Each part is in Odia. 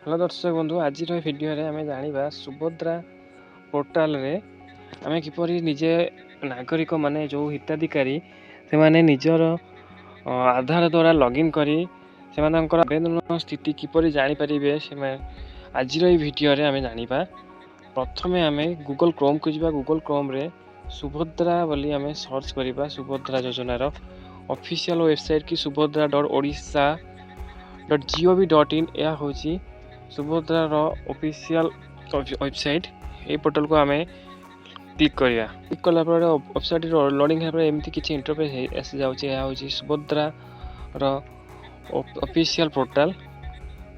ହ୍ୟାଲୋ ଦର୍ଶକ ବନ୍ଧୁ, ଆଜିର ଏ ଭିଡ଼ିଓରେ ଆମେ ଜାଣିବା ସୁଭଦ୍ରା ପୋର୍ଟାଲରେ ଆମେ କିପରି ନିଜେ ନାଗରିକମାନେ, ଯେଉଁ ହିତାଧିକାରୀ, ସେମାନେ ନିଜର ଆଧାର ଦ୍ୱାରା ଲଗ୍ଇନ୍ କରି ସେମାନଙ୍କର ଆବେଦନ ସ୍ଥିତି କିପରି ଜାଣିପାରିବେ, ସେମାନେ ଆଜିର ଏଇ ଭିଡ଼ିଓରେ ଆମେ ଜାଣିବା। ପ୍ରଥମେ ଆମେ ଗୁଗଲ୍ କ୍ରୋମ୍କୁ ଯିବା। ଗୁଗଲ୍ କ୍ରୋମ୍ରେ ସୁଭଦ୍ରା ବୋଲି ଆମେ ସର୍ଚ୍ଚ କରିବା। ସୁଭଦ୍ରା ଯୋଜନାର ଅଫିସିଆଲ୍ ୱେବସାଇଟ୍ କି subhadra.odisha.gov.in, ଏହା ହେଉଛି ସୁଭଦ୍ରାର ଅଫିସିଆଲ୍ ୱେବସାଇଟ୍। ଏଇ ପୋର୍ଟାଲକୁ ଆମେ କ୍ଲିକ୍ କରିବା। କ୍ଲିକ୍ କଲା ପରେ, ୱେବସାଇଟ୍ ଲୋଡ଼ିଂ ହେଲା ପରେ ଏମିତି କିଛି ଇଣ୍ଟରଫେସ୍ ଆସିଯାଉଛି। ଏହା ହେଉଛି ସୁଭଦ୍ରାର ଅଫିସିଆଲ୍ ପୋର୍ଟାଲ।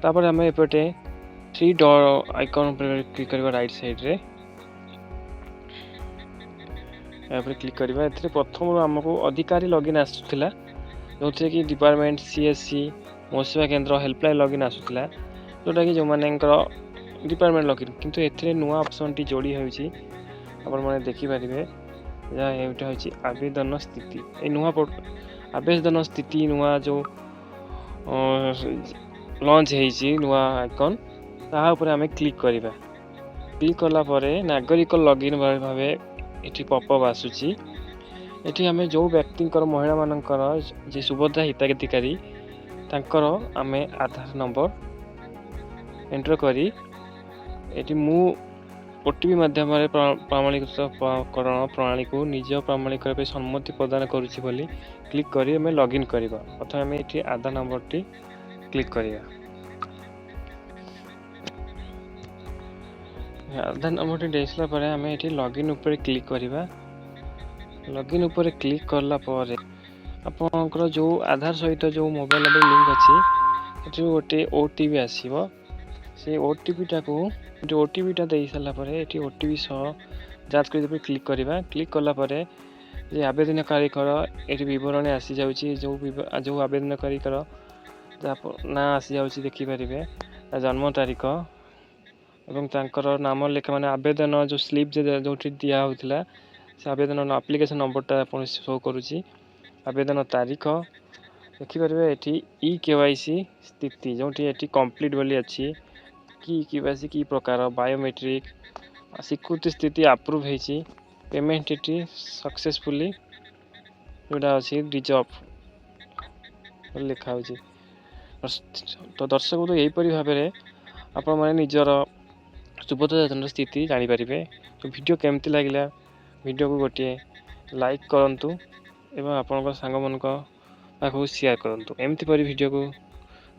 ତାପରେ ଆମେ ଏପଟେ ଥ୍ରୀ ଡଟ୍ ଆଇକନ୍ ଉପରେ କ୍ଲିକ୍ କରିବା। ରାଇଟ୍ ସାଇଡ଼୍ରେ ଏହାପରେ କ୍ଲିକ୍ କରିବା। ଏଥିରେ ପ୍ରଥମରୁ ଆମକୁ ଅଧିକାରୀ ଲଗଇନ୍ ଆସୁଥିଲା, ଯେଉଁଥିରେ କି ଡିପାର୍ଟମେଣ୍ଟ, ସିଏସସି, ମୋ ସେବା କେନ୍ଦ୍ର, ହେଲ୍ପଲାଇନ୍ ଲଗଇନ୍ ଆସୁଥିଲା, ଯେଉଁଟାକି ଯେଉଁମାନଙ୍କର ଡିପାର୍ଟମେଣ୍ଟ ଲଗଇନ୍। କିନ୍ତୁ ଏଥିରେ ନୂଆ ଅପସନ୍ଟି ଯୋଡ଼ି ହେଉଛି, ଆପଣମାନେ ଦେଖିପାରିବେ, ଯାହା ଏଇଟା ହେଉଛି ଆବେଦନ ସ୍ଥିତି। ଏଇ ନୂଆ ଆବେଦନ ସ୍ଥିତି, ନୂଆ ଯେଉଁ ଲଞ୍ଚ ହେଇଛି ନୂଆ ଆଇକନ୍, ତାହା ଉପରେ ଆମେ କ୍ଲିକ୍ କରିବା। କ୍ଲିକ୍ କଲା ପରେ ନାଗରିକ ଲଗଇନ୍ ଭାବେ ଏଠି ପପଅପ୍ ଆସୁଛି। ଏଠି ଆମେ ଯେଉଁ ବ୍ୟକ୍ତିଙ୍କର, ମହିଳାମାନଙ୍କର ଯେ ସୁଭଦ୍ରା ହିତାଧିକାରୀ, ତାଙ୍କର ଆମେ ଆଧାର ନମ୍ବର ଏଣ୍ଟର କରି ଏଠି ମୁଁ ଓଟିପି ମାଧ୍ୟମରେ ପ୍ରମାଣୀକରଣ ପ୍ରଣାଳୀକୁ ନିଜ ପ୍ରମାଣୀକରଣ ପାଇଁ ସମ୍ମତି ପ୍ରଦାନ କରୁଛି ବୋଲି କ୍ଲିକ୍ କରି ଆମେ ଲଗ୍ଇନ୍ କରିବା। ପ୍ରଥମେ ଆମେ ଏଠି ଆଧାର ନମ୍ବରଟି କ୍ଲିକ୍ କରିବା। ଆଧାର ନମ୍ବରଟି ଦେଇସାରିଲା ପରେ ଆମେ ଏଠି ଲଗ୍ଇନ୍ ଉପରେ କ୍ଲିକ୍ କରିବା। ଲଗ୍ଇନ୍ ଉପରେ କ୍ଲିକ୍ କଲା ପରେ ଆପଣଙ୍କର ଯେଉଁ ଆଧାର ସହିତ ଯେଉଁ ମୋବାଇଲ ନମ୍ବର ଲିଙ୍କ ଅଛି, ଏଥିରୁ ଗୋଟିଏ ଓଟିପି ଆସିବ। ସେ ଓଟିପିଟାକୁ ଏଠି ଓଟିପିଟା ଦେଇସାରିଲା ପରେ ଏଠି ଓଟିପି ସହ ଯାଞ୍ଚ କରି କ୍ଲିକ୍ କରିବା। କ୍ଲିକ୍ କଲା ପରେ ଯେ ଆବେଦନକାରୀଙ୍କର ଏଠି ବିବରଣୀ ଆସିଯାଉଛି। ଯେଉଁ ଯେଉଁ ଆବେଦନକାରୀଙ୍କର ଯାହା ନାଁ ଆସିଯାଉଛି, ଦେଖିପାରିବେ, ତା ଜନ୍ମ ତାରିଖ ଏବଂ ତାଙ୍କର ନାମ ଲେଖା, ମାନେ ଆବେଦନ ଯେଉଁ ସ୍ଲିପ୍ ଯେଉଁଠି ଦିଆ ହେଉଥିଲା, ସେ ଆବେଦନ ଆପ୍ଲିକେସନ୍ ନମ୍ବରଟା ଆପଣ ଶୋ କରୁଛି, ଆବେଦନ ତାରିଖ ଦେଖିପାରିବେ। ଏଠି ଇ କେୱାଇସି ସ୍ଥିତି, ଯେଉଁଠି ଏଠି କମ୍ପ୍ଲିଟ୍ ବୋଲି ଅଛି, କି କେୱାଇସି କି ପ୍ରକାର, ବାୟୋମେଟ୍ରିକ୍ ସ୍ୱୀକୃତି ସ୍ଥିତି ଆପ୍ରୁଭ୍ ହେଇଛି, ପେମେଣ୍ଟ ଏଠି ସକ୍ସେସଫୁଲି ଯେଉଁଟା ଅଛି, ରିଜର୍ଭ ବୋଲି ଲେଖା ହେଉଛି। ତ ଦର୍ଶକ ବନ୍ଧୁ, ଏହିପରି ଭାବରେ ଆପଣମାନେ ନିଜର ସୁଭଦ୍ରା ଯୋଜନାର ସ୍ଥିତି ଜାଣିପାରିବେ। ତ ଭିଡ଼ିଓ କେମିତି ଲାଗିଲା? ଭିଡ଼ିଓକୁ ଗୋଟିଏ ଲାଇକ୍ କରନ୍ତୁ ଏବଂ ଆପଣଙ୍କ ସାଙ୍ଗମାନଙ୍କ ପାଖକୁ ସେୟାର କରନ୍ତୁ। ଏମିତି ପରି ଭିଡ଼ିଓକୁ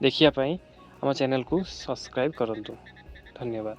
ଦେଖିବା ପାଇଁ ଆମ ଚ୍ୟାନେଲକୁ ସବସ୍କ୍ରାଇବ୍ କରନ୍ତୁ। ଧନ୍ୟବାଦ।